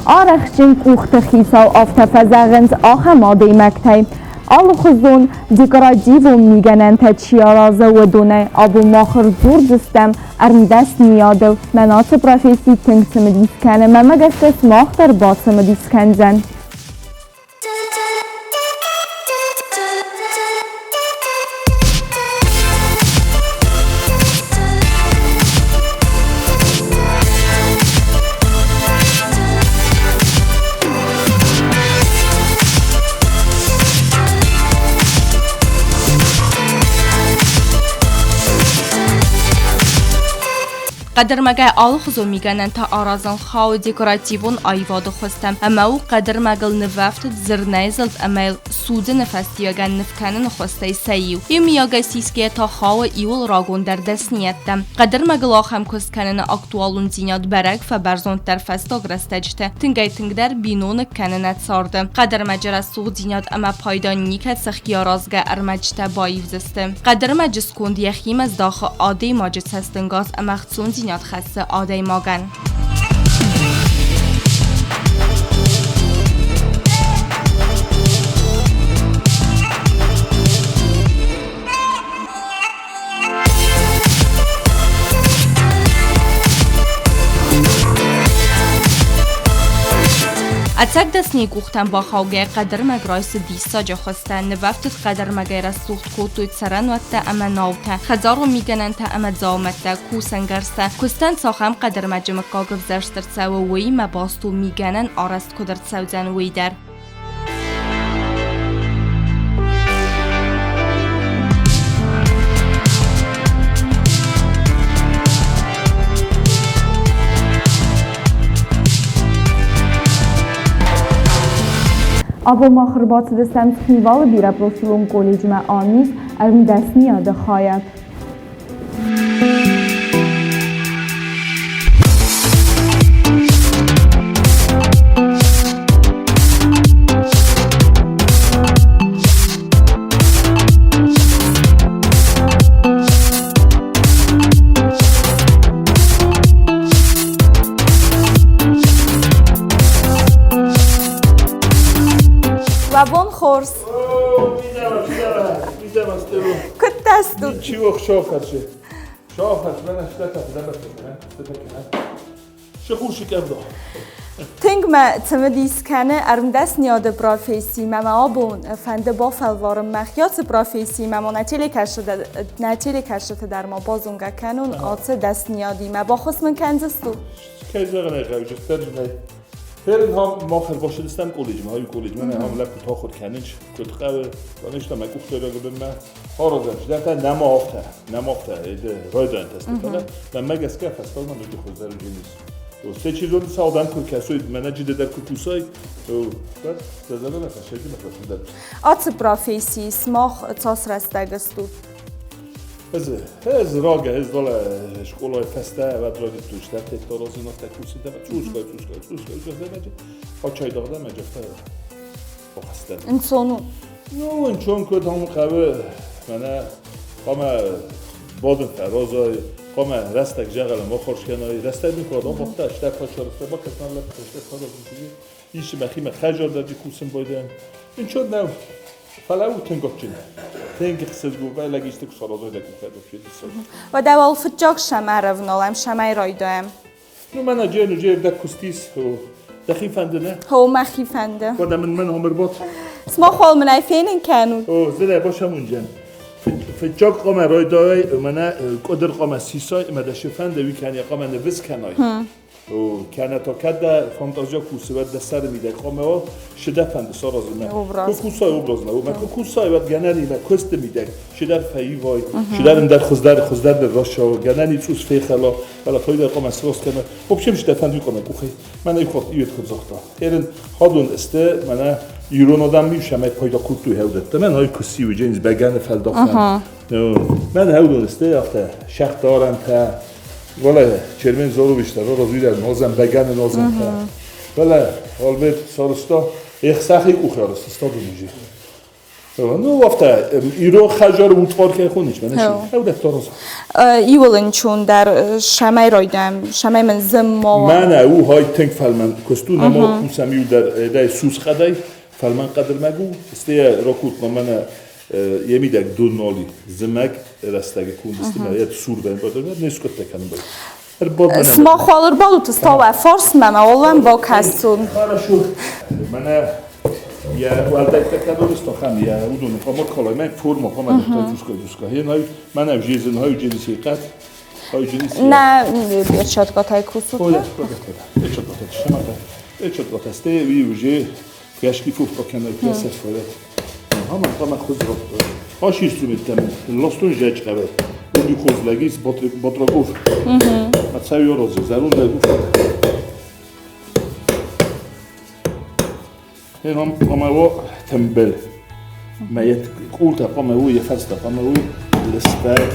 Арӕхстджын къухты хицау афтӕ фӕзӕгъынц ахӕм адӕймӕгтӕй. Алыхуызон декоративон мигӕнӕнтӕ чи аразы, уыдонӕй абон мах ӕрдзурдзыстӕм ӕрмдӕсныйадыл. Мӕн ацы професси тынг цымыдис кӕны, мӕнмӕ гӕсгӕ сымах дӕр бацымыдис кӕндзӕн. Хъӕдӕрмӕгӕй алыхуызон мигӕнӕнтӕ аразын хауы декоративон аивады хуызтӕм ӕмӕ у хъӕдӕрмӕгыл нывӕфтыд зырнӕйзылд ӕмӕ йыл судзыны фӕстиуӕгӕн ныв кӕныны хуызтӕй сӕ иу. Иумиагӕй сисгӕйӕ та хауы иуыл рагондӕр дӕсныйӕдтӕм. Хъӕдӕрмӕгыл ахӕм куыст кӕныны актуалондзинад бӕрӕг фӕбӕрзонддӕр фӕстаг рӕстӕджыты, тынгӕй-тынгдӕр биноныг кӕны нӕ царды. Хъӕдӕрмӕджы рӕсугъддзинад ӕмӕ пайда никӕцы хиаразгӕ ӕрмӕджытӕ баивдзысты. Хъӕдӕрмӕджы сконд йӕхимӕ здахы адӕймаджы цӕстӕнгас ӕмӕ хцондзинад хӕссы адӕймагӕн. Ӕцӕг дӕсныйы къухтӕм бахаугӕйӕ хъӕдӕрмӕг райсы диссаджы хуызтӕ, нывӕфтыд хъӕдӕрмӕгӕй рӕсугъд кодтой цӕрӕнуӕттӕ ӕмӕ наутӕ, хӕдзарон мигӕнӕнтӕ ӕмӕ дзаумӕттӕ, кусӕнгӕрзтӕ. Куыстӕн цахӕм хъӕдӕрмӕджы мыггаг ӕвзӕрст ӕрцӕуы, уыимӕ баст у мигӕнӕн арӕзт куыд ӕрцӕудзӕн, уый дӕр. Абон мах ӕрбацыдыстӕм Цхинвалы бирӕпрофилон колледжмӕ ам ис ӕрмдӕсныйады хайад. Уӕ бон хорз! Куыд дӕ стут? Ничего, шоферши. Шофер, мене штета, Шехушик ӕвдо. Тынг мӕ цымыдис кӕны ӕрмдӕсныйады профессимӕ. Мӕ абон фӕнды бафӕлварын мӕхи ацы профессиимӕ. Ма нӕ телекӕсджыты дӕр ма базонгӕ кӕнон ацы дӕсныйадимӕ. Баххуыс мын кӕндзыстут? Кӕй зӕгъын ӕй хъӕуы, зыддӕр Херын хам мах ӕрбацыдыстӕм колледжмӕ, аю колледжмӕ, нӕ хам лӕппу тахуыр кӕнынч, куыд хъӕуы, баныстам мӕ къухтӕ бынмӕ. Харазӕн, чидӕртӕ нӕма афтӕ, нӕма афтӕ, райдайӕн тесты, фӕлӕ мӕнмӕ гӕсгӕ фӕстагмӕ ноджы хуыздӕр уыдзӕнис. Се чи зоны цалдӕм куы кӕсой, мӕнӕ джиды дӕр куы кусай, уӕд дӕ зӕрдӕмӕ фӕсайджы мӕ фӕфылдӕр. Ацы профессийы сымах цас рӕстӕг стут? Ez rage, ez vele школай фӕстӕ ӕвӕд райдыдтой стӕртӕттӕ аразын, афтӕ кусын, цъусгай, цъусгай, цъусгай, цъусгай, ачайдагъ дӕ мӕ афтӕ бахастӕн. Ӕнцон у? Ну, ӕнцон куыд ам хъӕуы, мӕнӕ хъуамӕ бадын фӕразай, хъуамӕ рӕстӕг зӕгъӕлӕн ма хорз кӕнай, рӕстӕг мын куы адӕм бахта, стӕр фӕсарӕзта, бакӕс мӕ лӕппутӕ, стӕр фӕразын Исы мӕхимӕ хӕзардӕджы кусын байдайӕн. Ничо нӕу, фӕлӕ у тынг адджын. Тынг ӕхсызгон, лӕг исты куы саразай дӕ къухӕй, вообще Уӕдӕ уал фыццаг сӕм ӕрӕвналӕм, сӕмӕй райдайӕм. Ну, мӕнӕ джену же дӕ куыстис, дӕхи фӕнды, нӕ? Хо, мӕхи фӕнды. Уӕдӕ мын мӕн омырбот. Сымах уал мын ӕй фенын кӕнут. О, зылӕ башамунджен. Фыццаг хъуамӕ райдайай, мӕнӕ къуыдыр хъуамӕ сисай, ӕмӕ дӕ шы фӕнды, уый кӕнӕ хъуамӕ нывыз кӕнай. Кӕнӕ та кӕд дӕ фантазия кусы, уӕд дӕ сӕры мидӕг хъуамӕ уа, шы дӕ фӕнды саразынмӕ. Куы кусай образмӕ, уымӕ куы кусай, уӕд гӕнӕнимӕ куысты мидӕг шидӕр фӕивай, шидӕр ӕндӕр хуыздӕр хуыздӕр рассӕуа, гӕнӕни цъус фехӕла, фӕлӕ фӕйдӕр хъуамӕ сраст кӕна. В общем, шы дӕ фӕнды хъуамӕ къухӕй. Мӕнӕ иу хатт иует куыд загъта. Херын хадон сты, мӕнӕ ирон адӕм иу сӕмӕй пайда кодтой хӕудӕттӕ. Мӕн ай куы сиу, джейнс бӕгӕны фӕлдахӕн. Мӕн хӕудон сты, афтӕ шахтарӕнтӕ, Вале, Чермен Зорович та разуирӕ нозӕн бӕгӕны нозӕнтӕ. Фӕлӕ Альберт сарызта, эх, сӕхи къухы арызта стадионы. Ну, афтӕ, ирон хӕдзары удхар кӕй хоныс, мӕнӕ ши. Ӕвдӕттӕ раз. Иуылынчун дӕр шамай ройдӕм, шамай мын зым мо. Мӕнӕ у хай тынг фӕлмӕн куысту, нӕма кусӕм иу дӕр дӕй сусхъӕдӕй, фӕлмӕн хъӕдырмӕг у, стӕй ракутма мӕнӕ йе мидӕг дон зымӕг рӕстӕги кундысты, мӕ йӕ сурдӕн бадӕр, не скъуыдтӕ кӕнын бай. Сымах уал ӕрбадут столӕ фарсмӕ, мӕ уал бакӕсун. Хорошо. Мӕнӕ йӕ уӕлдӕйттӕ кӕдон стохӕн, йӕ уыдоны хъуамӕ калай, мӕ форма хъуамӕ дӕтта джуска джуска. Хе най, мӕнӕ жезен хай джериси къат, хай джериси. Нӕ перчаткатай кусут? Ой, перчаткатай, шамата. Перчаткатай, сте ви уже фяшки фуфта кӕнӕ пьеса форет. Хама хама хузро. Хаш инструмент лостун жеч къаве. Уби хузлагис батраков. Ацавио розе, зарун дагуф. Хем قماو تنبل. ما يت قولت قماو يفست قماو لستاك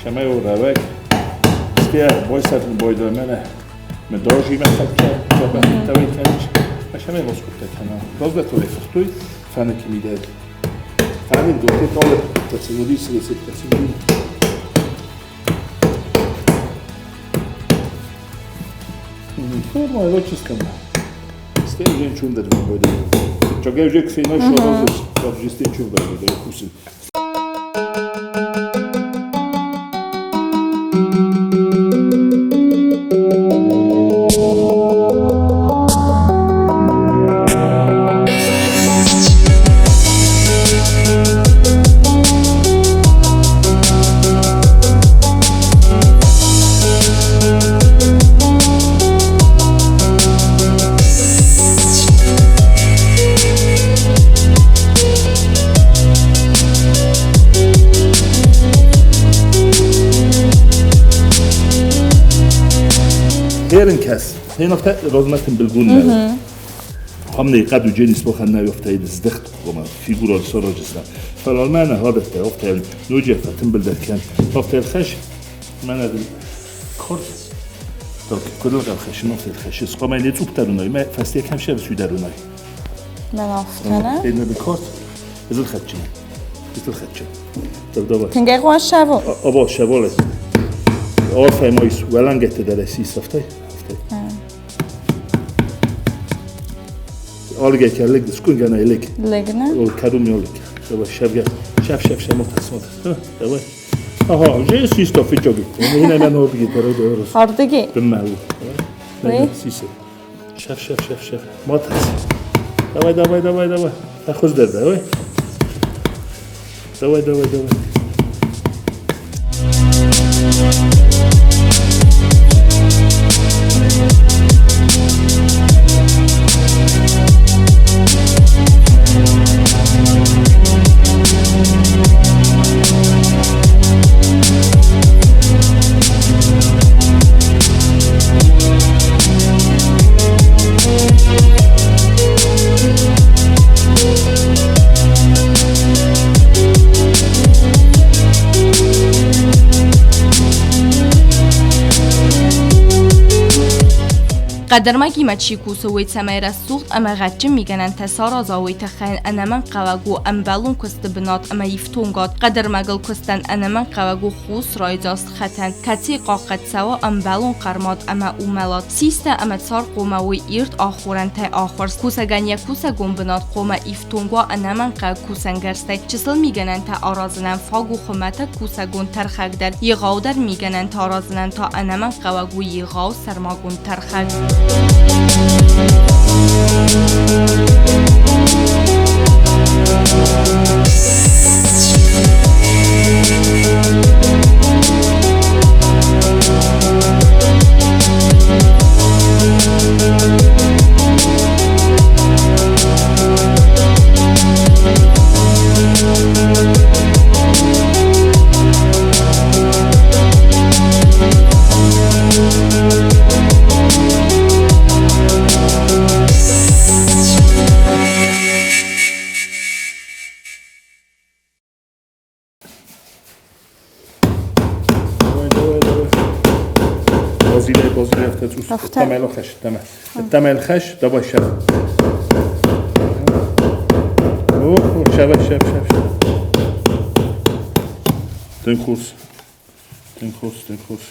شماو رواك. ستيا بويسات بويدا منا مدوجي ما خدك شبه توي كانش ما شماو مسكوت كنا رزت ولا فختوي فانا كميداد فانا دوتي طالب تسنودي سلسلة تسنودي Forma ročiskama. Стержен чундер бойда. Csak evjek fena şorazız. Kabjistin çundar бойда kusin. Herenkes. Heen rozmatin bilgun. Hamne قد جنس بخنا يفتيد زدخت وما فيغورا سراجسنا فالمعنى هذا يفتيد نوجه فتنبل ده كان يفتيد الخش معنى كورت كل الخش نفتيد الخش سقما اللي تبتروناي ما فاستي كم شيء بس يدروناي من إن الكورت إذا الخدشة إذا الخدشة طب دابا تنجي شافو أبا شافو أعرف ما يسوى ولنجت درسي صفتي Alge kellik, skungana ilik. Legna. O kadum yolik. Давай, шеф, шеф, шеф, шеф, смотри. Давай. Aha, je suis stofi jogi. Yine ben orada gider, doğru. Hardigi. Bilmem. Sisi. Шеф, шеф, шеф, шеф. Matas. Давай, давай, давай, давай. Тахуз давай. Давай, давай, давай. Хъӕдӕрмӕгимӕ чи кусы, уый цӕмӕй рӕсугъд ӕмӕ гъӕдджын мигӕнӕнтӕ сараза, уый тыххӕй ӕнӕмӕнгхъӕуӕг у ӕмбӕлон куысты бынат ӕмӕ ифтонгад. Хъӕдӕрмӕгыл куыстӕн ӕнӕмӕнгхъӕуӕг у хус райдзаст хатӕн, кӕцыйы хъахъхъӕд цӕуы ӕмбӕлон хъӕрмад ӕмӕ уымӕлад. Систӕ ӕмӕ цар хъуамӕ уой ирд ахорӕнтӕй ахуырст. Кусӕгӕн йӕ кусӕгон бынат хъуамӕ ифтонг уа ӕнӕмӕнгхъӕуӕг кусӕнгӕрзтӕй. Чысыл мигӕнӕнтӕ аразынӕн фаг у хуымӕтӕг кусӕгон тӕрхӕг дӕр. Егъаудӕр мигӕнӕнтӕ аразынӕн та ӕнӕмӕнгхъӕуӕг у егъау сӕрмагонд тӕрхӕг. التمع الخش التمع التمع الخش دابا الشرف. О, шабаш, шаб, шаб, шаб. Тынг хорз. Тынг хорз, тынг хорз.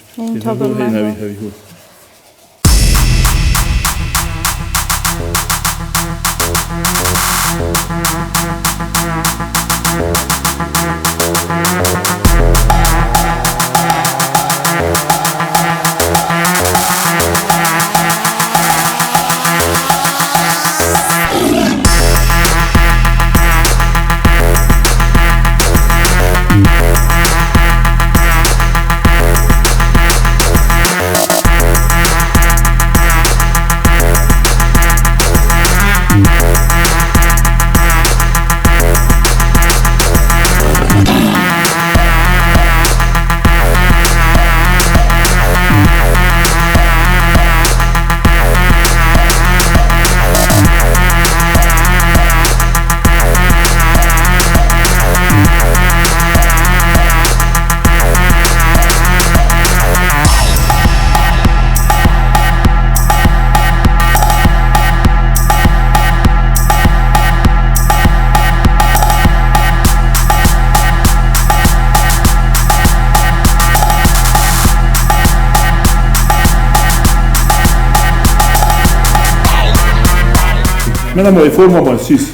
Мӕнӕ ма форма ма сис.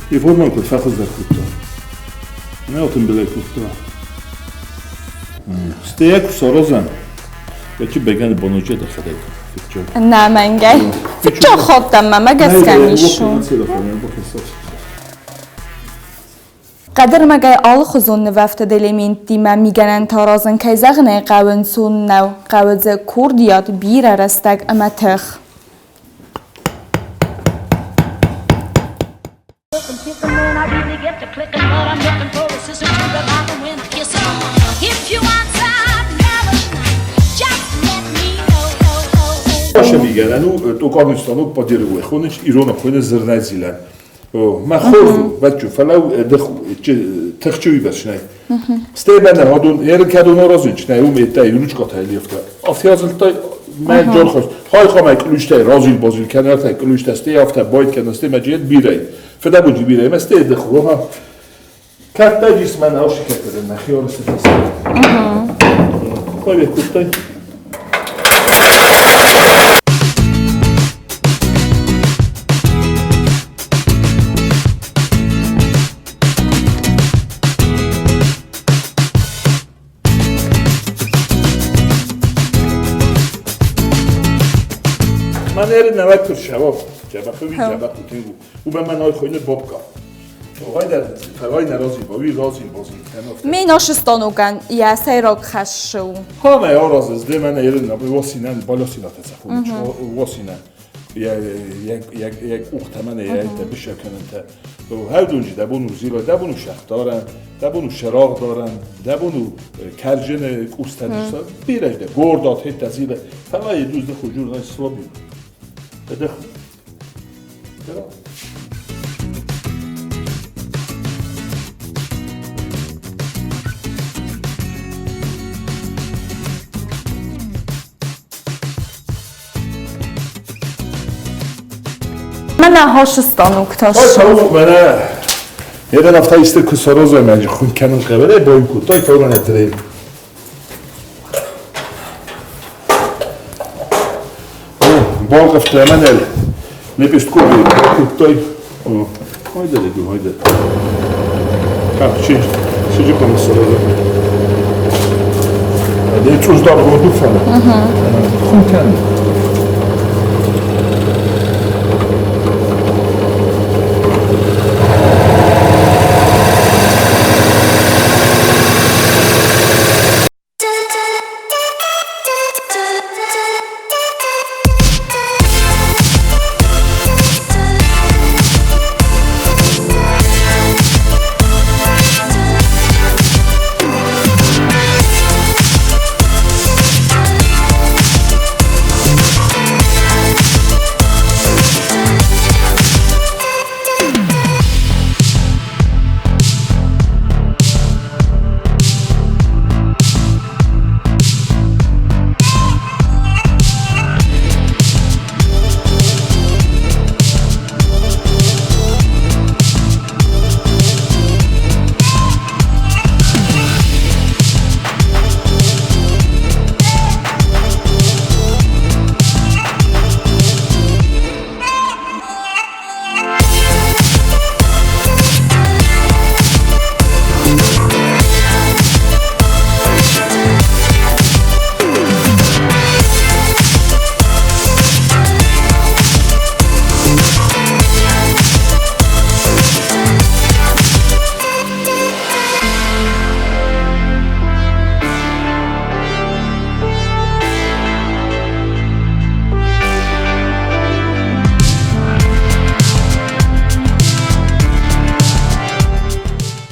И форма куыд фӕхуыздӕр кодта. Нӕ тымбылӕй кодта. Стӕй куы саразӕм, Чи бӕгӕны боноджы дӕхӕдӕг фыццаг. Нӕ мӕнгӕй. Фыццаг хаттӕн мӕмӕ гӕсгӕ нишу. Хъӕдӕрмӕгӕй алыхуызон нывӕфтыд элементтимӕ мигӕнӕнтӕ аразын, кӕй зӕгъын ӕй хъӕуы, ӕнцон нӕу. Хъӕуы дзы курдиат, бирӕ рӕстӕг ӕмӕ тых. Мигӕнӕн у токарный станок по дереву хонич ирон хойны зырнӕй Мӕ хорз у, бӕтчу, фӕлӕ тыхчы уыйбӕрц нӕй. Стӕй мӕнӕ адон ерын кӕдон аразын, нӕй уым еттӕй ручкатӕ лефтӕ. Афтӕ азылдтай мӕ джорхос. Хай хамай ключтӕй разил-базил кӕнӕртӕй ключтӕ, стӕй афтӕ байт кӕнӕ, стӕй мӕ джиет бирӕй. Фыдӕбоджы бирӕй, мӕ стӕй дых ха. Кӕддӕджис мӕнӕ оши кӕддӕр нӕхи орысы фӕсте. Хай куттай. Манери нават шавов. Ջաբախովի ջաբախ ուտենգու։ Ու բեմն այ խոյնը բոբկա։ Հայդեր фӕлай нӕ рази ба, уый рази бази кӕнӕ. Ме нашы станокӕн йӕ сӕйраг хӕс у. Ха мӕ аразыз, де мӕнӕ ерын wasinen балосина тецахуни, wasinen. Я я я я къухтӕ мӕнӕ я те бишакананта. Ҳар дабону зила, дабону шах доран, дабону шароғ доран, дабону каржин къустадиса, бирежде гордат хетта зила. Фалай дузда хужур на слаби. Дах. Мӕнӕ хошы станок та. Мӕнӕ Ерен афта истер кусароза мәнжи хун кенин қебере бойм куттай фауран этрей. Балгafta менел лепесткови куттай. Haydi dedi haydi. Ha, чи чи комиссароза. Де чужда году фана. Хун кенин.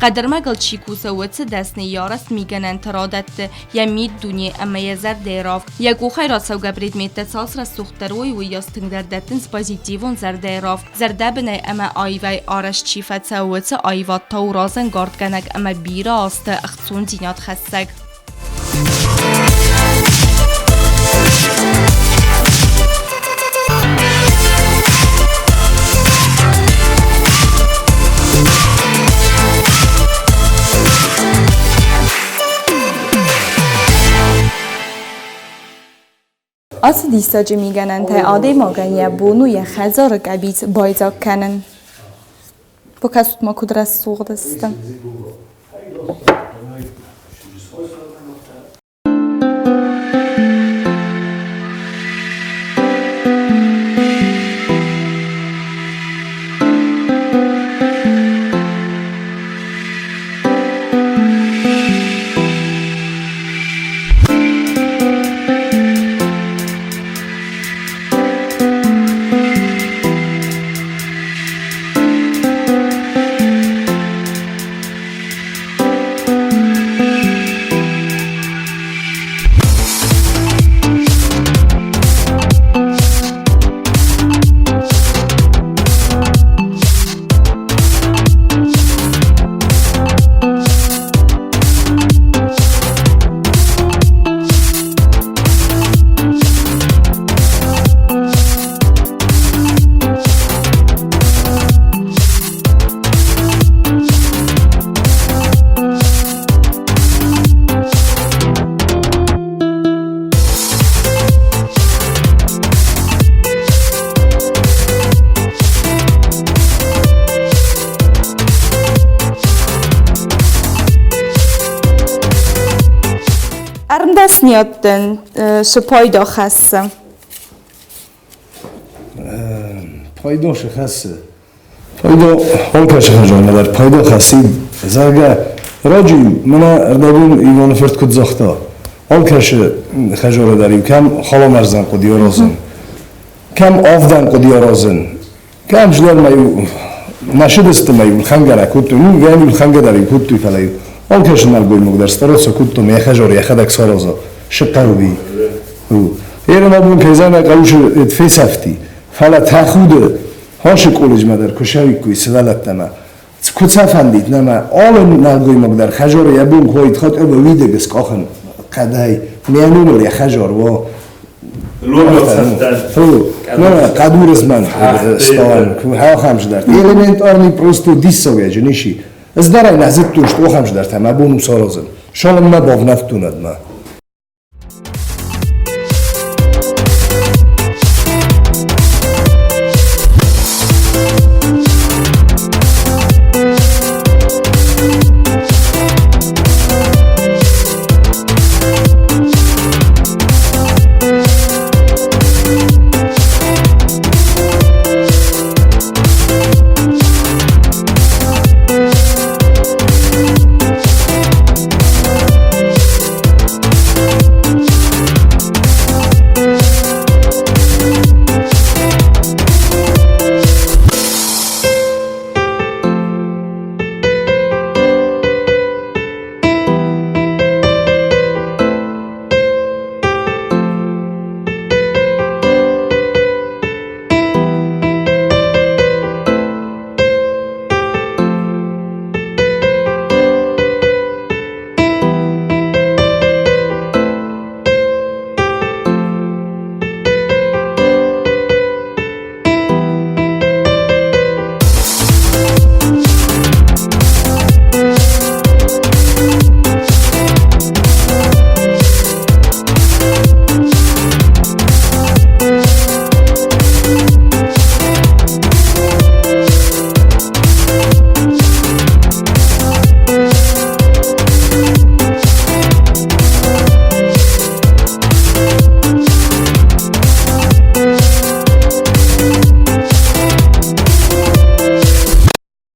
Хъӕдӕрмӕгыл чи кусы, уыцы дӕсныйы арӕзт мигӕнӕнты радӕтты йӕ миддуне ӕмӕ йӕ зӕрдӕйы равг. Йӕ къухӕй рацӕугӕ предметтӕ цас рӕсугъддӕр уой, уыйас тынгдӕр дӕттынц позитивон зӕрдӕйы равг. Зӕрдӕбынӕй ӕмӕ аивӕй арӕзт чи фӕцӕуы, уыцы аивад та у разӕнгардгӕнӕг ӕмӕ бирӕ азты ӕхцондзинад хӕссӕг. Ацы диссаджы мигӕнӕнтӕй адӕймагӕн йӕ бон у йӕ хӕдзары къӕбиц байдзаг кӕнын. Бакӕсут ма, куыд рӕсугъд сты. Ӕрмдӕсниӕдтӕн цы пайда хӕссы? Пайда цы хӕссы? Пайда алкӕцы хӕзонмӕ дӕр пайда хӕссид, зӕгъгӕ, раджы мӕнӕ ӕрдӕбон Иваны фырт куыд загъта, алкӕцы хӕзоры дӕр-иу кӕм халамӕрзӕн хъуыди аразын, кӕм авдӕн хъуыди аразын, кӕм злӕрмӕ-иу нӕ сыдысты-мӕ-иу лхӕнгӕ ракодтой, ну, гӕн-иу лхӕнгӕ дӕр-иу кодтой, фӕлӕ-иу алкӕцы нӕлгоймаг дӕр стараться кодта, йӕ хӕзор йӕхӕдӕг сараза, сыхъӕуи. Ерын абон кӕй зӕнӕ хъӕусы фесӕфти, фӕлӕ тӕхуды Хосы колледжмӕ дӕр куы сӕуиккой сывӕллӕттӕмӕ, куы сӕ фӕндид, нӕма алы нӕлгоймаг дӕр хӕзор йӕ бон куы уаид, хоть ӕмӕ уидыг скъахын хъӕдӕй, ме номыл йӕ хӕзор уа. Хъӕдурызмӕн стауӕн, хӕхӕмждӕрт. Элементарный просто диссагӕджы ниши. Ӕз дӕр ӕй нӕ зыдтон, что охӕмждӕртӕ мӕ бон у саразын. Шалынмӕ бавнӕфтон ӕдмӕ.